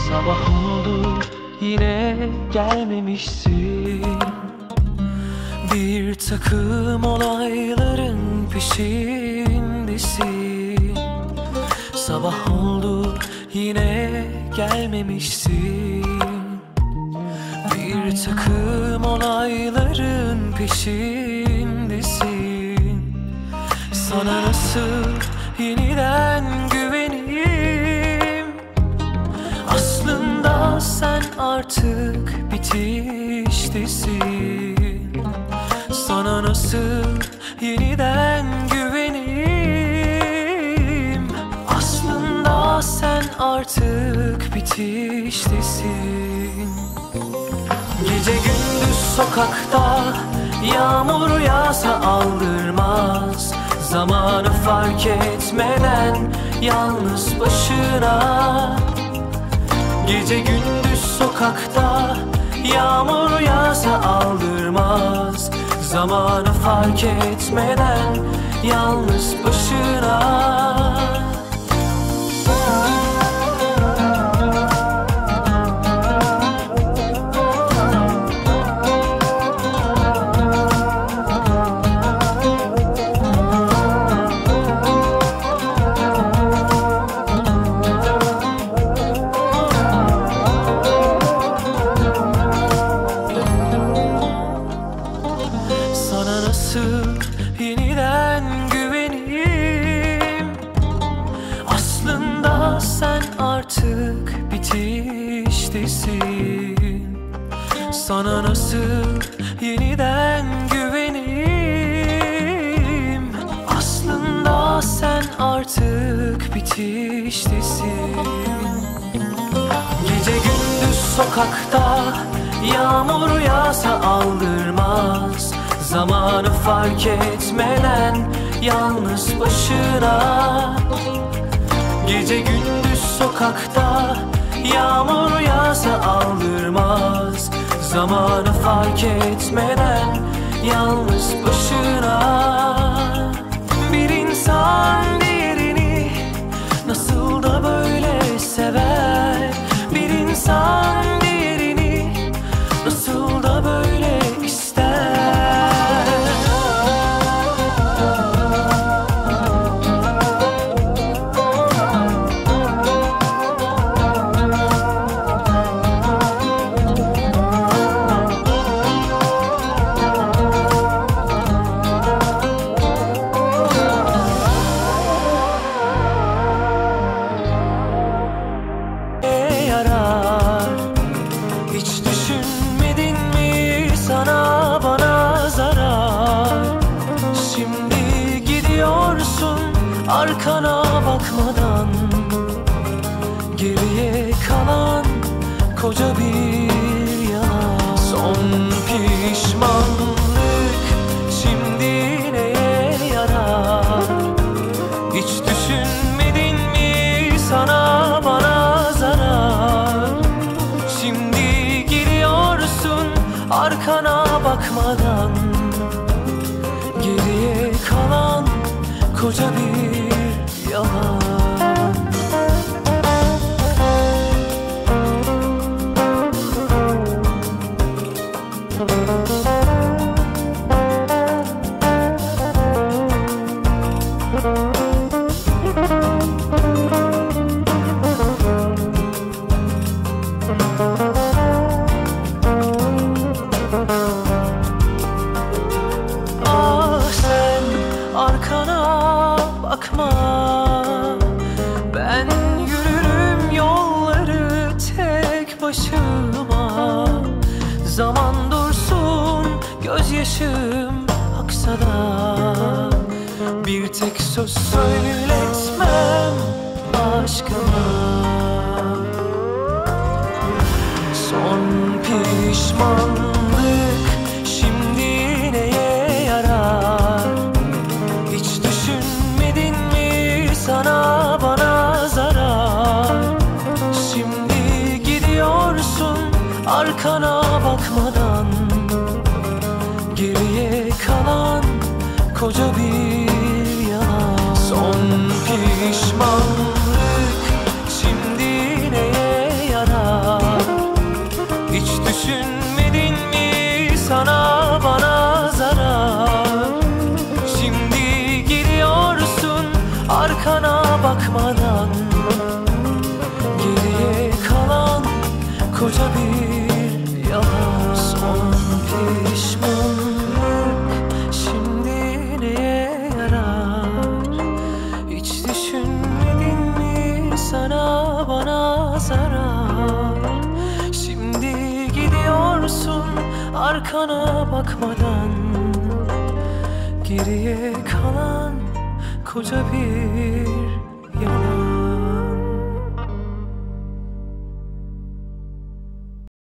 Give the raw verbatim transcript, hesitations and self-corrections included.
Sabah oldu yine gelmemişsin. Bir takım olayların peşindesin. Sabah oldu yine gelmemişsin. Bir takım olayların peşindesin. Sana nasıl yeniden güveneyim? Aslında sen artık bitiştesin. Sana nasıl yeniden güveneyim? Aslında sen artık bitiştesin. Gece gündüz sokakta, yağmur yağsa aldırmaz. Zamanı fark etmeden yalnız başına. Gece gündüz sokakta, yağmur yağsa aldırmaz. Zamanı fark etmeden yalnız başına. Sana nasıl yeniden güveneyim? Aslında sen artık bitiştesin. Sana nasıl yeniden güveneyim? Aslında sen artık bitiştesin. Gece gündüz sokakta, yağmur yağsa aldırmaz. Zamanı fark etmeden yalnız başına. Gece gündüz sokakta, yağmur yağsa aldırmaz. Zamanı fark etmeden yalnız başına. Bir insan diğerini nasıl da böyle sever? Bir insan diğerini nasıl da böyle ister? Arkana bakmadan geriye kalan koca bir yalan. Son pişmanlık şimdi neye yarar? Hiç düşünmedin mi sana bana zarar? Şimdi gidiyorsun arkana bakmadan. Geriye kalan koca bir yalan. Ah, sen arkana bakma. Ben yürürüm yolları tek başıma. Zaman dursun, gözyaşım aksa da, bir tek söz söyletmem aşkıma. Son pişmanlık şimdi neye yarar? Hiç düşünmedin mi sana bana zarar? Şimdi gidiyorsun arkana bakmadan. Geriye kalan koca bir yalan. Son pişmanlık şimdi neye yarar? Hiç düşünmedin mi sana bana zarar? Şimdi gidiyorsun arkana bakmadan. Geriye kalan koca bir yalan. Son pişmanlık şimdi neye yarar? Hiç düşünmedin mi sana bana zarar? Şimdi gidiyorsun arkana bakmadan. Geriye kalan koca bir yalan.